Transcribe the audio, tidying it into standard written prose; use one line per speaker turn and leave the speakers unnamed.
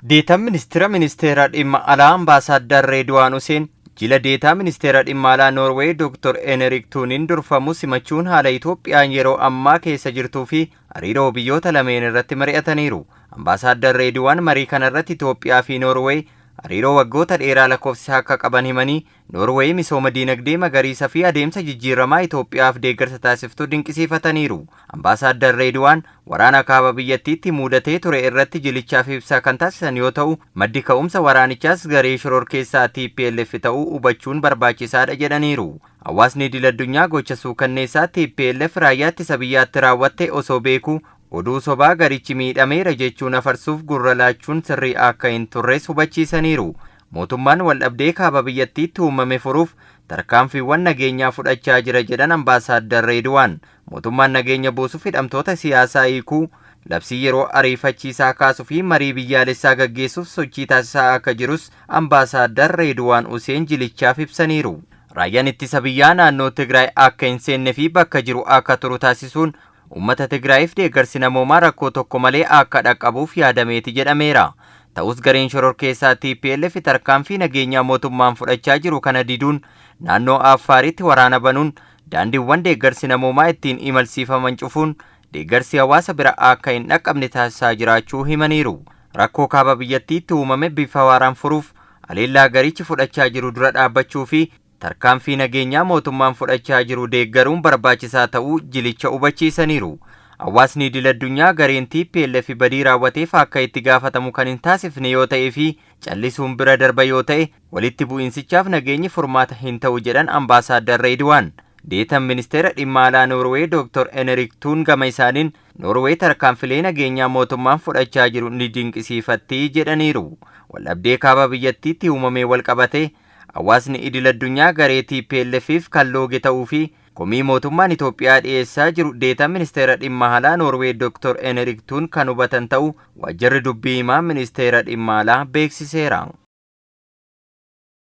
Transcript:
Deetaan Ministira Ministeera Dhimma Alaa Ambaasaaddar Reedwaan Huseen jila deetaa Ministeera Dhimma Alaa Noorweey Dr. Enerik Tuuniin durfamu simachuun haala Itoophiyaan yeroo ammaa keessa jirtuu fi hariiroo biyyoota lameen irratti mari'ataniiru. Ambaasaaddar Reedwaan marii kanarratti Itoophiyaa fi Noorweey hariiroo waggoota dheeraa lakkoofsisaa akka qaban himanii, Noorweey misooma diinagdee magariisa fi adeemsa jijjiiramaa Itoophiyaaf deeggarsa taasiftu dinqisiifataniiru. Ambaasaaddar Reedwaan waraana kaaba biyyattiitti mudatee ture irratti jilichaaf ibsa kan taasisan yoo ta'u, maddi ka'umsa waraanichaas garee shororkeessaa TPLF ta'uu hubachuun barbaachisaadha jedhaniiru. Hawaasni idil addunyaa gocha suukanneessaa TPLF raayyaa ittisa biyyaatti raawwatte osoo beekuu oduu sobaa garichi miidhameera jechuun afarsuuf gurra laachuun sirrii akka hin turres hubachiisaniiru. Mootummaan waldhabdee kaaba biyyattiitti uumame furuuf tarkaanfiiwwan nageenyaa fudhachaa jira jedhan Ambaasaaddar Reedwaan. Mootummaan nageenya buusuuf hidhamtoota siyaasaa hiikuu, labsii yeroo ariifachiisaa kaasuu fi marii biyyaalessaa gaggeessuuf sochii taasisaa akka jirus Ambaasaaddar Reedwaan Huseen jilichaaf ibsaniiru. Raayyaan ittisa biyyaa naannoo Tigraay akka hin seenne fi bakka jiru akka turu taasisuun uummata Tigraayiif deeggarsi namoomaa rakkoo tokko malee akka dhaqqabuuf yaadameeti jedhameera. Ta'us gareen shororkeessaa TPLF tarkaanfii nageenyaa mootummaan fudhachaa jiru kana diduun naannoo Affaaritti waraana banuun daandiiwwan deeggarsi namoomaa ittiin imalsiifaman cufuun deeggarsi hawaasa bira akka hin dhaqqabne taasisaa jiraachuu himaniiru. Rakkoo kaaba biyyattiitti uumame bifa waaraan furuuf haleellaa garichi fudhachaa jiru dura dhaabbachuu fi tarkaanfii nageenyaa mootummaan fudhachaa jiru deeggaruun barbaachisaa ta'uu jilicha hubachiisaniiru. Hawaasni idil addunyaa gareen TPLF badii raawwateef akka itti gaafatamu kan hin taasifne yoo ta'ee fi callisuun bira darba yoo ta'e walitti bu'insichaaf nageenyi furmaata hin ta'u jedhan Ambaasaaddar Reedwaan. Deetan Ministeera Dhimma Alaa Noorweey Dr. Enerik Tuun gama isaaniin Noorweey tarkaanfilee nageenyaa mootummaan fudhachaa jiru ni dinqisiifatti jedhaniiru. Waldhabdee kaaba biyyattiitti uumamee wal qabatee hawaasni idil addunyaa garee TPLFif kan looge ta'uu fi komii mootummaan Itoophiyaa dhiyeessaa jiru deetan Ministeera Dhimma Alaa Noorweey Dr. Enerik Tuun kan hubatan ta'uu waajjirri dubbii himaa Ministeera Dhimma Alaa beeksiseera.